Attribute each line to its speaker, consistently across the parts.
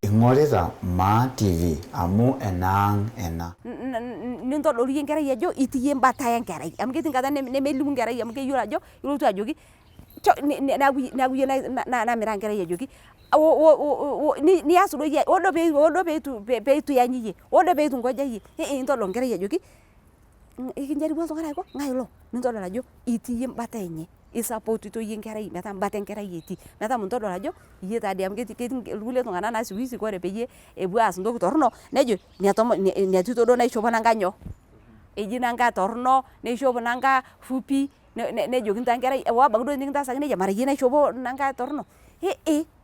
Speaker 1: Ing'orita Maa TV amu enaang' ena.
Speaker 2: Nintodol iyie enkerai ajo itii iyie embata enkerai amu ketii enkata nemelimu enkerai amu keyiolo ajo ilotu ajoki neeku iyie namiraa enkerai ajoki nias doi iyie ore duo pee eitu iany iyie, ore duo pee eitu inkoja iyie, intodol enkerai ajoki ekinjaribua iltung'anak aiko ng'ae ilo, nintodol ajo itii iyie embata enye. Isapootito iyie enkerai metaa embata enkerai etii. Metaa mintodol ajo iyie taadii amu ketii irkulie tung'anak naa siku hizi kore peyie epuo aas entoki torrono nejo ina tomononi ina tito duo naishopo nanka nyoo, eji nanka torrono neishop nanka fupi nejokini taa enkerai wou abaiki duo nikintaasaki nejia mara iyie naishopo nanka torrono,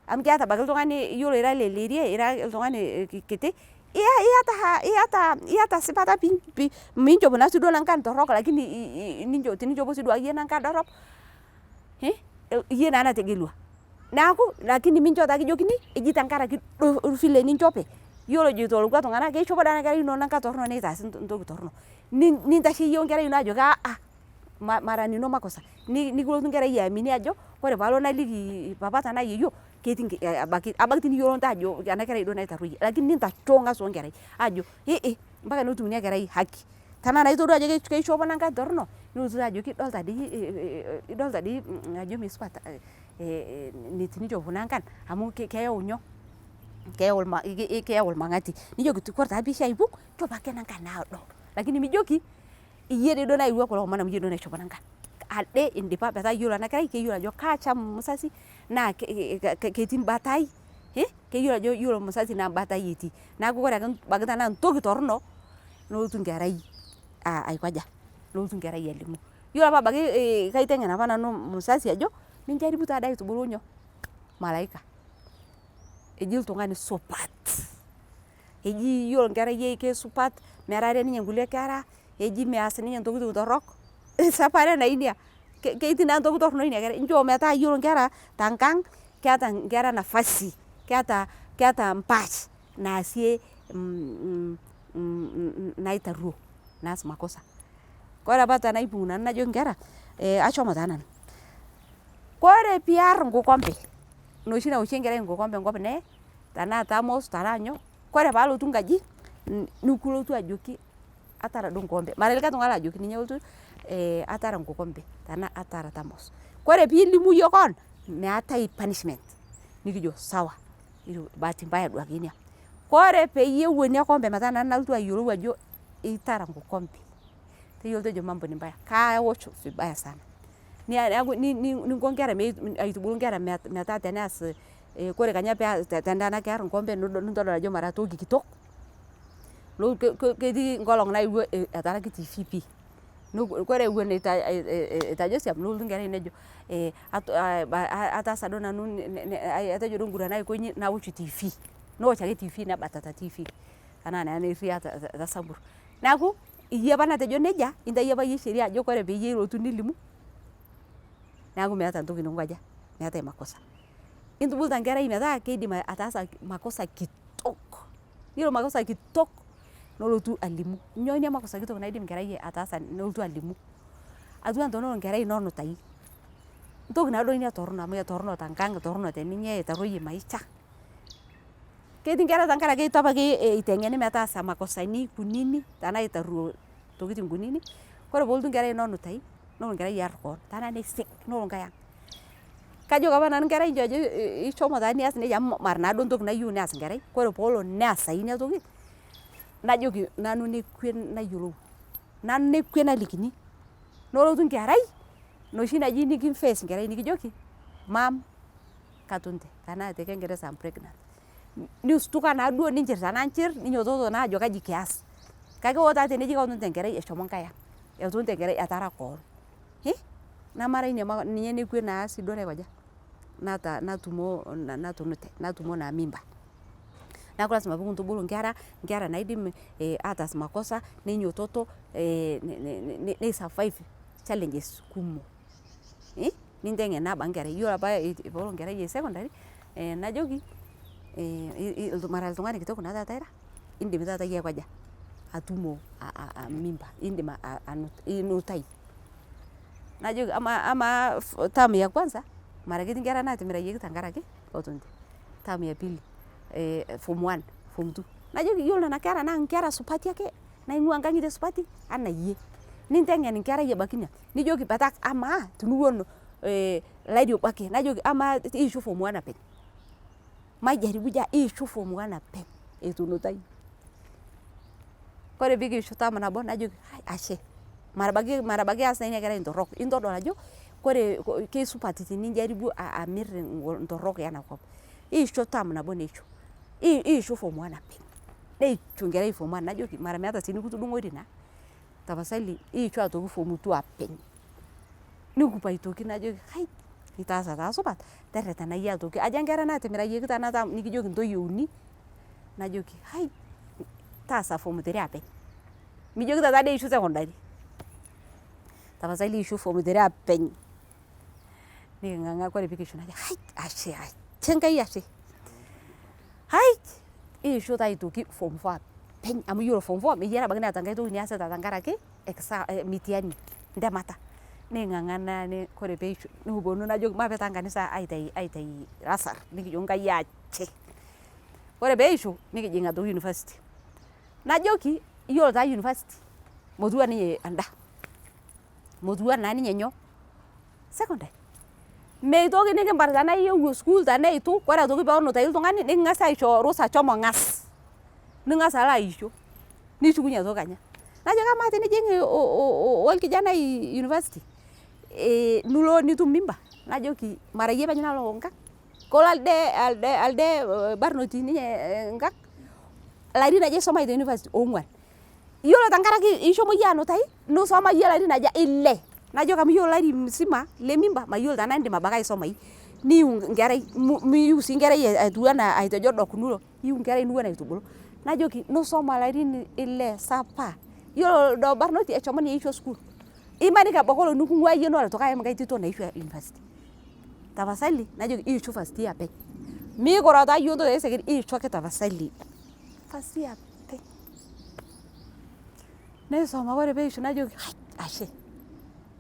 Speaker 2: amu keeta abaiki oltung'ani iyiolo ira lele rie ira oltung'ani kiti iyata esipata minchop naa sii duo nankan torrok lakini teninchopo sii duake iyie nanka dorrop iyie naa nategelua. Neeku lakini mincho taa kijokini eji tenkaraki duo vile ninchope, iyiolo ejoito lekua tung'anak keishopo doi ena kerai ino nanka torrono neitaasi entoki torrono. Nintashe iyie wenkerai ino ajoki mara nino makosa nikilotu enkerai aiamini ajo ore paalo naliki papa tenaa yieyio ketii abaiki teniyiolo ntae ajo ena kerai duo naitarruoyie lakini nintachoo ang'as wenkerai ajo mpaka netum ina kerai haki. Tenaa naa itodua ajo keishopo nankan torrono nilotu taa ajoki idolta dii idolta dii ajo misupat teninchop kuna ankan amu keyau nyoo, keyau irmang'ati. Nijoki kore taa piisho aipung' nchopo ake nankan naado lakini mijoki iyie dii duo nayawua kulo omon amu iyie duo naishopo nankan. Ade indipa metaa iyiolo ena kerai keyiolo ajo kaacham mzazi naa ketii mbata ai, keyiolo ajo iyiolo mzazi naa mbata ai etii. Neeku ore ake ebaiki tenaa entoki torrono nelotu enkerai aikoja, nelotu enkerai alimu. Iyiolo apa abaiki kaiteng'en apa nanu mzazi ajo minjaribu taadoi aitubulu nyoo, malaika. Eji oltung'ani supat, eji iyiolo enkerai ai keisupat merare ninye nkulie kera, eji meas ninye ntokitin torrok, esapare naa inia, ketii naa ntoki torrono ina kerai, nchoo metaa iyiolo nkera tenkang' keeta nkera nafasi, keeta mpaash naasie naitarruo naas makosa. Kore apa tenaipung'u nanu najoki nkera, ashomo taa nanu, kore piarr nkikombe noshi naoshie enkerai nkikombe nkop neye tenaa thermos tenaa nyoo, kore paalotu nkaji nikilotu ajoki atara duo nkikombe, mara likae tung'ani laajoki ninye olotu atara nkikombe tenaa atara thermos. Kore piilimu iyie koon meatae punishment nikijo sawa bahati mbaya duake inia. Kore peyie ewueni ina kombe metaa nanu nalotu ayiolou ajo itara nkikombe, tayiolo tejo mambo ni mbaya, kaosh vibaya sana. Neeku ninko nkera aitubulu nkera metaa teneas kore kenya tenaa kear nkikombe nintodol ajo mara toki kitok, ketii nkolong' naewuo etaraki tv pii, kore ewuon eitajo siam nelotu nkerai nejo ataasa duo nanu atejo duo nkurana aikonyi naosh tv, neosh ake tv nebatata tv tanaa naa neria tesamburr. Neeku iyie apa natejo neija, intayio apa iyie sheria ajo kore peyie ilotu nilimu neeku meeta entoki ninkoja, meetae makosa. Intubuluta enkerai metaa keidim ataasa makosa kitok, iyiolo makosa kitok nolotu alimu, nyoo ina makosa kitok naidim enkerai ataasa nelotu alimu, atiu anaa tenelo enkerai ino nutai, ntoki naaduo ina torrono amu torrono tenkang', torrono teninye, etarruoyie maisha. Ketii nkera tenkaraki eitu apake eiteng'eni metaasa makosani kunini tenaa aitarruo ntokitin kunini, kore peelotu nkerai ino nutai nelo nkerai aarr koon tenaa neising' nelo nkae ang'. Kajoki apa nanu nkerai inji ajo ishomo taa nias neija amu mara naaduo ntoki nayeu neas nkerai, kore peelo neasai inia toki najoki nanu nekwe nayiolou, nanu nekwe nalikini, nolotu nkerai noshi naji nikinface nkerai nikijoki mum katunute tenaa te kingereza I'm pregnant. Nistuka naaduo ninchir tenaa inchir ninyototo naa ajo kaji kias, kake ore taa teneji ketunute nkerai eshomo nkae ang', etunute nkerai etara koon, namara inia ninye nekwe naa sii duo naikoja, natumo natunute natumo naa mimba. Neeku lazima pikintubulu nkera, nkera naidim ataas makosa neinyototo nei survive challenges kumok, ninteng'en naa abaki nkerai, iyiolo apa peelo nkerai sekondari najoki mara oltung'ani kitok naa taata ira, indim taata iyie aikoja, atumo mimba, indim inutai. Najoki amaa term ya kwanza mara ketii nkera naatimirawuoki tenkaraki etunute, term ya pili. form one, form two. Najoki iyiolo nena kera naa nkera supati ake naing'ua nkang'itie supati anaa iyie. Ninteng'en nkerai ebaki ina, nijoki amaa tiniwuon lari obo ake, najoki amaa iishu form one openy, maijaribu ja iishu form one openy etunutai. Kore pikiishu term nabo najoki hai ashe, mara abaki eas naa ina kerai ntorok, intodol ajo kore keisupat tinijaribu amir ntorok ena kop. Iishu term nabo neishu, iishu form one openy, neishu nkerai form one najoki mara meata sii nikitudung'oitie naa, tapasali iishu aitoki form two apeny. Nikupo aitoki najoki hai itaasa taa supat teretena iyie aitoki, aja nkera natimirayieki tana term nikijoki ntoiye uni, najoki hai taasa form three apeny, mijokita taadi eishu sekondari, tapasali iishu form three apeny. Niking'ang'a kore pikiishu najo hai ashe ashe Enkai ashe, hai iishu taa aitoki form four apeny amu iyiolo form four meyiari abaki neata nkae toki niasita tenkaraki mitihani ntemata. Niking'ang'ana kore peishu nikiponu najoki maape taa nkanisa aitai lasar nikijoki Nkai ashe. Kore peishu nikijing' aitoki university, najoki iyiolo taa university motuwaa ninye anda, motuwaa naa ninye nyoo sekondari. Meitoki nikimpar tanaa iyewuo sukuul tanaa eitu, kore aitoki peenutayu ltung'ani niking'asi aisho ruhusa shomo ng'as, ning'as alo aisho, nishukunye aitoki kanya. Najoki amaa tinijing' olkijanai university nilo nitum mimba, najoki mara iyie apeny nalo nkang', kolo alde barnoti ninye nkang', larin aja isomaye te university ong'wan. Iyiolo tenkaraki ishomo iyie anutai, nisoma iyie larin aja ile, najoki amu iyiolo lari mzima le mimba mayiolo tanaa indim abaki aisomai, niyiu nkerai niyiu sii nkerai atiu anaa aitejodok nilo, iyiu nkerai niwuon aitubulu. Najoki nisoma larin ile sapa, iyiolo lido barnoti eshomo ninye aishu esukuul, imaniki abaki elo niking'ua iyie nelo aitoki ayam nkae tito naishua university. Tapasali najoki iishu first year apeny, mikiro taa iyiok ntoki e iishu ake tapasali first year apeny. Neisoma kore peishu najoki hai ashe.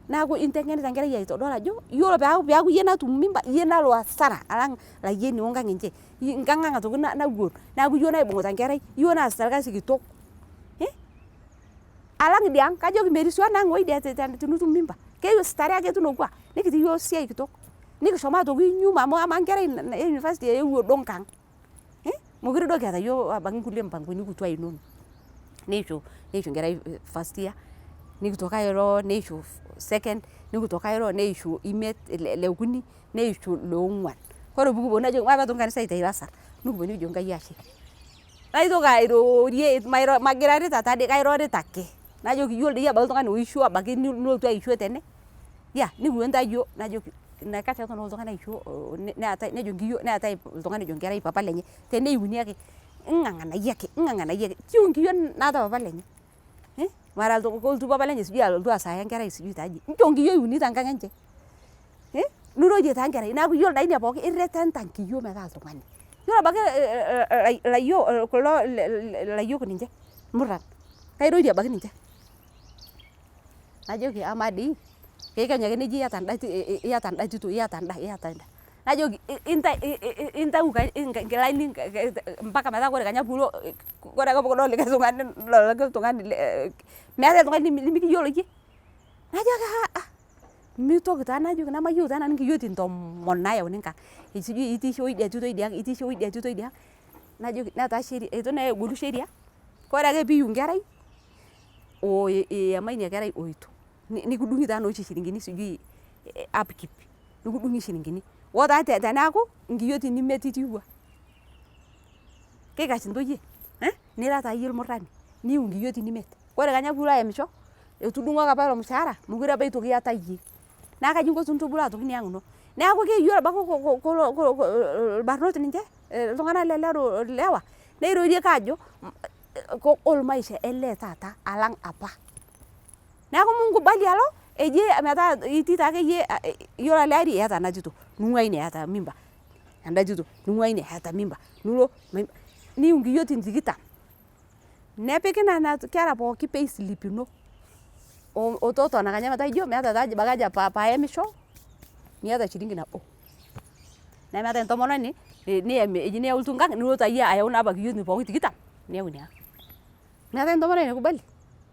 Speaker 2: Naaku inteng'enita nkerai aitodol ajo iyiolo peaku iyie natum mimba, iyie nalo hasara alang' layieni o nkang' enche, nkang' ang' aitoki nawuon naaku iyuo naibung'ita nkerai, iyuo naasita lkasi kitok, alang' idia ang' kajoki merisio ana ang' oidia tinitum mimba, starehe ake tinokwa, nikitii iyiok siai kitok, nikishomo aitoki nyuma amu amaa nkerai e university eewuo duo nkang', mokure duo kiata iyiok abaki nkule mpangoni kutwa inono. Neishu nkerai first year, nikitoki airo neishu second, nikitoki airo neishu imiet leokuni, neishu leong'wan. Kore pikiponu najoki maape aitoki nkanisa aitai lasar, nikiponu nikijoki Nkai ashe. Naitoki airorie magirarita taadi kairorita ake, najoki iyiolo dei abaki ltung'ani oishua abaki nilotu aisho tene, nikiwuonu taa iyiok najoki naikash ake tenelo ltung'ani aisho neatae nejo nkiyo neatae ltung'ani ojo nkerai papa lenye, teneiuni ake ing'ang'ana iyie ake, ing'ang'ana iyie ake, tiu nkiyo naata papa lenye, mara kolotu papa lenye sijui alotu asaya nkerai sijui taa aji, nchoo nkiyo euni te nkang' enche, nirorie taa nkerai naaku iyiolo taa inia pooki iretenita nkiyo metaa ltung'ani. Iyiolo abaki layiok kulo layiok ninche muran, kairorie abaki ninche, najoki amaa dei keikenya ake neji iata anda tito iata anda iata anda, najoki intau nkilani mpaka metaa kore kenya piilo kore ake piikidol likae tung'ani nidol ake ltung'ani meatae ltung'ani limikiyolo iyie, najoki aa mitoki taa najoki namayeu taa nanu nkiyoitin tomon nayauni nkang', sijui itiishe oidia tito idia ang' itiishe oidia tito idia ang', najoki netaa sheria etu naa egolu sheria, kore ake piiyiu nkerai iyama inia kerai oitu, nikidung'i taa noshi shilingini sijui upkeep nikidung'i shilingini, oo taa teneaku nkiyoitin imiet itiiwua. Keikash ntoiye nira taa iyie lmurani niyiu nkiyoitin imiet, kore kenya piilo ayamisho etudung'oki apa ilo lmushaara mokure apa aitoki iata iyie, naaku kaji inko tinintubulu aitoki inia ang' ino, naaku iyiolo abaki kulo lbarnot ninche ltung'ana le lewa neirorieki aajo kogol maisha elee taata alang' apa, naaku mikubali alo eji metaa itii taake iyie iyiolo ale ari iata ana tito, ning'ua inia eata mimba, anda tito ning'ua inia eata mimba, nilo niyiu nkiyoitin tikitam, nepiki nena kera pooki payslip ino ototona kenya metaa ijo meata taa abaki haja paayamisho, miata shilingi nabo. Nemeetai entomononi niyami eji nilotu nkang' nilotu iyie ayau naapa nkiyoitin pooki tikitam niyau ina ang'. Meetai entomononi naikubali,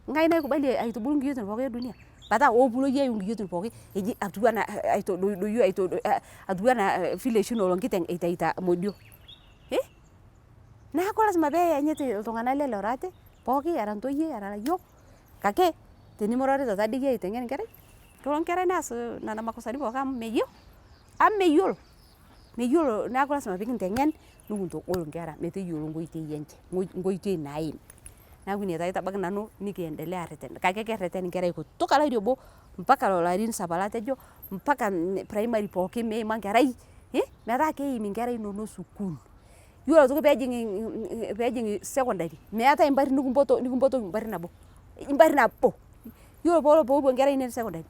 Speaker 2: ng'ai naikubali aitubulu nkiyoitin pooki e dunia metaa oopulo iyie ayau nkiyoitin pooki eji atiu anaa aitodoidoyio atiu anaa vile oshi nalo nkiteng' eitaita modio ih, neeku lazima peeyanyit iltung'anak lelero ate pooki era ntoyie era layiok kake tenimirorita taadei iyie aiteng'en enkerai, kelo enkerai neas nena makosani pooki amu meyio amu meyiolo, meyiolo neeku lazima pekinteng'en nikintogol inkera meteyiolo nkoitoi enche, nkoitoi naim. Neeku ina taa aitabaki nanu nikiendelea arreten kake kerreten inkera kutoka olari obo mpaka lelo arin saba latejo mpaka primary pooki meima enkerai metaa keim inkera inonok sukuul. Yiolo aitoki peejing secondary meetae imbarri nikimpotoki imbarri nabo, imbarri nabo. Yiolo peepuo inkera ainei secondary,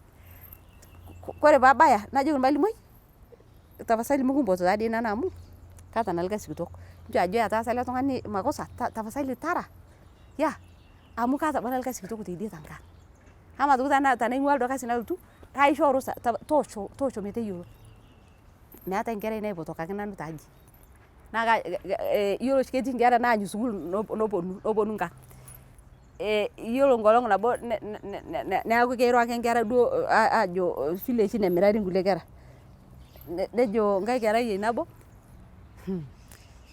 Speaker 2: kore paabaya najoki irmalimui tapasali mikimpot taadei nanu amu kaata naa olkasi kitok, nchoo ajo etaasa ele tung'ani makosa tapasali tara yaa amu kaata abaki nanu olkasi kitok teidie tenkang'. Amaa aitoki tenaing'ua lido kasi nalotu kaisho orusa toosho, toosho meteyiolo. Meeta enkerai naipotokaki nanu tiaji. Naa iyiolo oshi ketii inkera naanyu sukuul neponu nkang'. Iyiolo enkolong' nabo neeku keiro ake inkera duo aajo vile oshi nemirari nkulie kera. Nejo nkae kerai ai nabo,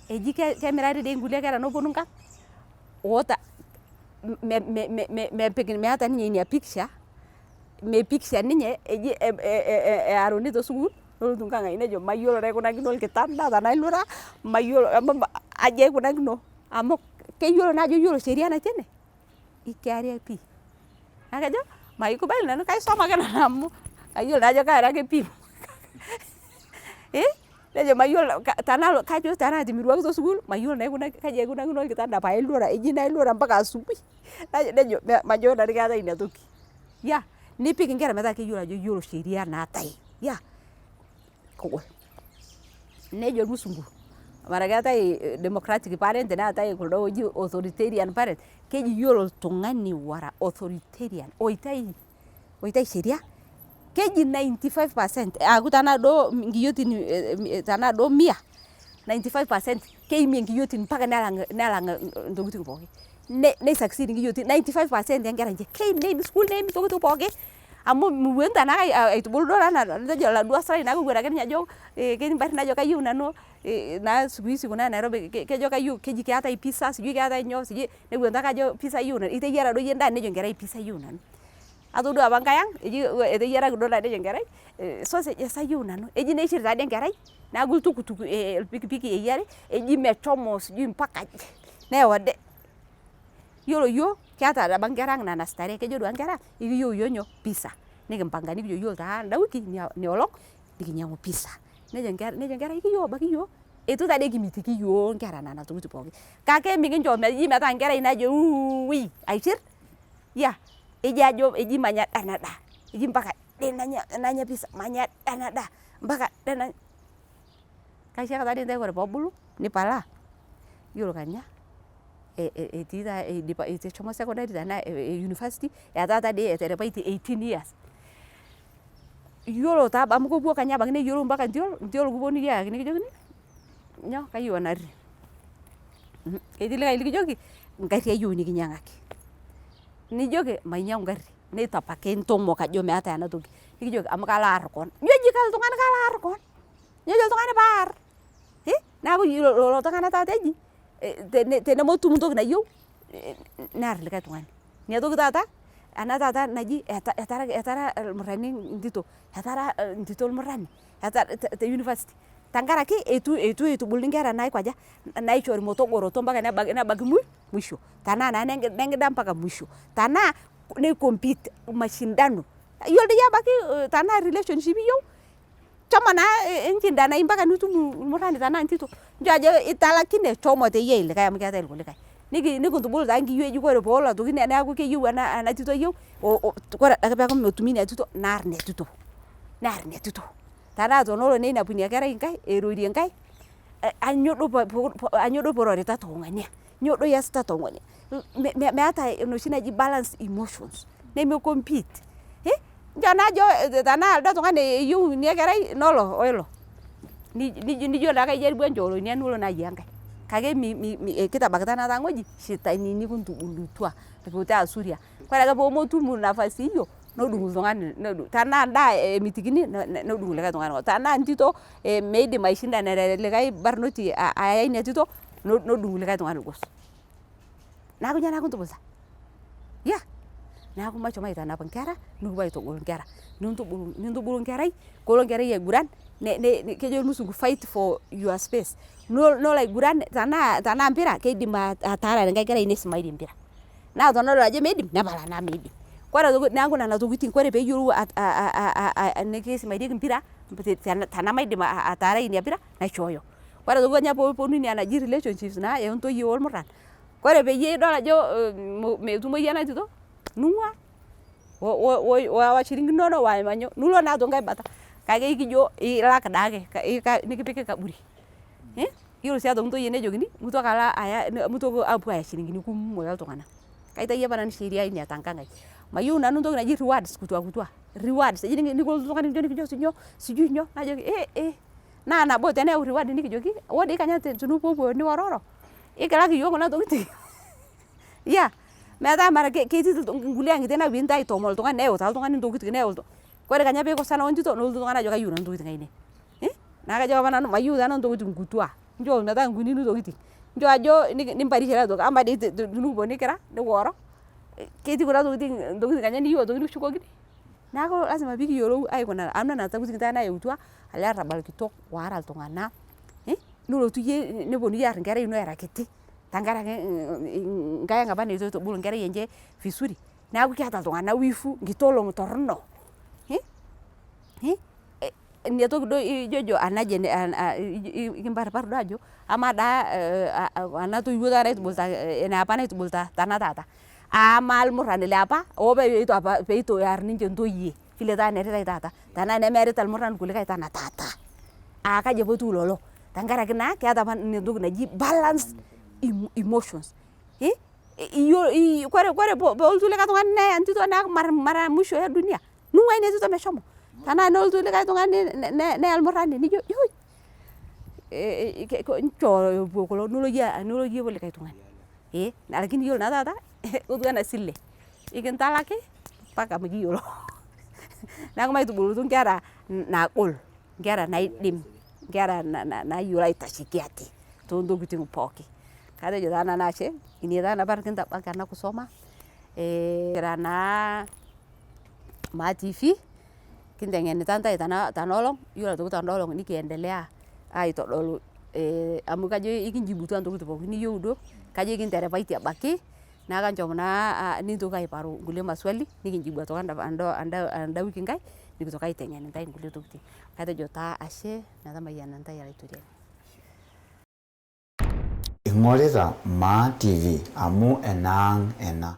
Speaker 2: eji kemirari dei nkulie kera neponu nkang' oota mepik meeta ninye ina picture, me picture ninye eji earuni te sukuul nelotu nkang' ai nejo mayiolo enaikunakino olkitanda tenailura, mayiolo aji aikunakino amu keyiolo naa ajo iyiolo sheria natii ene ikiari pii. Neeku kajo maikubali nanu kaisoma ake nanu amu ayiolo naa ajo kaari ake pii nejo mayiolo tenalo kajo tenaa etimiruaki te sukuul mayiolo enaikunaki kaji aikunakino olkitanda pailura eji nailura mpaka asubuhi nejo majo nanu keetae ina toki. Yaa nipik inkera metaa keyiolo ajo iyiolo sheria naatae yaa kegol. Nejo irmusungu mara keetae democratic parent neetae kuldo ooji authoritarian parent, keji iyiolo oltung'ani ora authoritarian oitai sheria keji 95% aaku tenaa duo inkiyiotin tenaa duo mia, 95% keimie inkiyiotin mpaka nelang intokitin pooki. Nei succeed inkiyiotin 95% oonkera enche keim neim sukuul neim intokitin pooki amu miwuenita naake aitubulu duo anaa nitejo oladuo asarai kewuen ake ninye ajo ketii imbarrin naajo kayieu nanu naa siku hizi kuna e Nairobi kejo kayieu keji keetae pizza sijui keetae nyoo sijui newuenita ake ajo pizza ayieu nanu. Iteyiara doi endaa nejo enkerai pizza ayieu nanu. Atodua apa nkae ang' eji eteyiaraki duo endaa nejo enkerai sausages ayieu nanu. Eji neishir taadei enkerai neeku oltukutuk olpikipiki eyiari eji meshomo sijui mpaka aji neyau ade. Iyiolo iyiok kiata abaki inkera ang' nena starehe kejo duake inkera ekiyieu iyiok nyoo pizza nikimpanga nikijo iyiolo taa enda wiki ina olong' nikinyang'u pizza. Nejo inkera ekiyieu abaki iyiok eitu taadei kimitiki iyiok inkera nena tokitin pooki kake mikincho eji metaa enkerai najo wuuwui aishir yaa eji ajo eji manya ade ena daa eji mpaka ade nanya pizza manya ade ena daa mpaka ade nanya. Kaisho ake taadei intae ore peebulu nipalaa iyiolo kenya etii taa eidipa eshomo secondary tenaa university etaa taadei eterepaitie 18 years. Iyiolo taa amu kepuo kenya abaki neyiolou mpaka ntiol, ntiol kiponunui ayaki nikijokini nyoo kayieu ena arri. Ketii likae likijoki nkarri ayieu nikinyang'aki. Nijoki mainyang'u nkarri neitapaki intomok ajo meetae ena toki nikijoki amu kalo aar koon. Ijo eji oltung'ani kalo aar koon, nyoo ejo oltung'ani paar neeku lelo tung'anak taata eji tenemetum entoki nayieu near likae tung'ani. Ina toki taata ena taata naji etara irmurrani entito, etara entito irmurrani te university tenkaraki eitu eitubuluni inkera naikaja, naishori metogoroto mpaka nebaiki mwisho tenaa naa neng'ida mpaka mwisho tenaa nei compete mashindano. Iyiolo doi abaki tenaa relationship iyieu shomo naa inchindanai mpaka nitum irmurrani tenaa entito. Nchoo ajo italakine shomo teyiai likae amu keetae irkulikae. Nikintubulu taa nkiyo eji ore peelo aitoki neeku keyieu ena tito ayieu ore adake peeku metumi ina tito naar ina tito, near ina tito. Tenaa tenelo ninepu ina kerai nkae eirorie nkae anyoo duo piiroritata ong'ania, nyoo duo iasitata ong'ania. Meeta enoshi naji balance emotions neme compete nchoo naa ajo tenaa lido tung'ani eyieu ina kerai nelo oilo. Nijo naake aijaribua nchoo ilo nelo naa ayia nkae. Kake kitabakita naa taa ng'oji shitanini kintubulutua kiputa asuria. Kore ake poomotum nafasi hiyo nodung' ltung'ani tanaa ndaa emitikini nodung' likai tung'ani, tanaa ntito meidim aishindanare likai barnoti aya inia tito nodung' likai tung'ani lgos. Naaku nyo naa kintubuluta, yeah naaku mashom aitanap nkera nukupuo aitogol nkera, nintubulu nkerai kolo nkerai aiguran kejo lmusungu fight for your space nolo aiguran tanaa mpira keidim ataarare nkae kerai neisimairie mpira naa tenedol ajo meidim nepal anaa meidim. Kore aitoki naaku nena tokitin kore peeyelou nekeisimairieki mpira tanamaidim ataarai inia pira naishooyo. Kore aitoki kenya pooponu inia naji relationships naa entoiye olmuran, kore peyie idol ajo metumoyu ana tito ning'ua oowa shiringi inono omanyo nulo naa aitoki nkae bata kake ikijo ilak daake nikipiki kaburi. Iyolo sii aitoki ntoiye nejokini mutoki alo aya mutoki aapuo aaya shilingini kumo eltung'ana. Kaitaiya apa nanu sheria inia tenkang' ai. Mayeu nanu ntoki naji rewards kutwa kutwa, rewards eji nikilotu ltung'ani nikijoki nyoo sijui nyoo najoki eh naa nabo teneyau reward nikijoki wou dei kenya tinipuopuo niwororo ikilak iyiok kuna tokitin yeah metaa mara ketii nkulie ang'itie naawueni intai aitoomon ltung'ani neyau taa ltung'ani ntokitin neyau kore kenya piikosana ontito nolotu ltung'ani ajo kayeu nanu ntokitin ainei naaku kajo apa nanu mayeu taa nanu ntokitin kutwa nchoo metaa nkunini tokitin, nchoo ajo nimparishore aitoki amaa dei tinikipuo nikira nikiworo ketii kuna tokitin ntokitin kenya niyeu aitoki nikishukokini. Naaku lazima pikiyolou aikuna amu nena tokitin taa nayautua ale arabal kitok oara ltung'ana, nilotu iyie neponui aar nkerai ino era kiti tankaraki nkae ang' apa netu eitubulu nkerai enche vizuri naaku keata ltung'ana wivu nkiti olong' torno, inia toki duo ijojo ana aji kimparrpar duo ajo amaa daa ana toiwo taa naitubuluta neapa naitubuluta tana taata, amaa lmuran liapa opa peitu ear ninche ntoiye vile taa nearitai taata tanaa nemearita lmuran lkulikai tana taata aakaji apa etuu lolo tankaraki naa keata apa inia toki naji balance emotions kore pootu likai tung'ani neya ntito naaku mara mwisho e dunia ning'ua inia tito meshomo tanaa nolotu likai tung'ani neya lmurani nijo yoi nchoo epuo kulo nulo yie olikae tung'ani lakini iyolo naa taata kotuwana sile ikintalaki mpaka mikiyolo naaku maitubulutu nkera naagol, nkera naidim, nkera naayolo aitasheki ate tentokitin pooki. Katejo taa nanu ashe inia taa napar kintabaki ana kusoma kira naa Maa tv kinteng'enita ntai tana olong' iyolo aitoki tanda olong' nikiendelea aitodolu amu kajo ikinjibutua ntokitin pooki niyeu duo kajo ikinterepaitie abaki naaku nchom naa nintoki aiparu nkule maswali nikinjibu aitoki anda wiki nkae nikitoki aiteng'en ntai nkule tokitin. Katejo taa ashe metamayiana ntai Olaitoriani.
Speaker 1: Ing'orita Maa TV amu enaang' ena.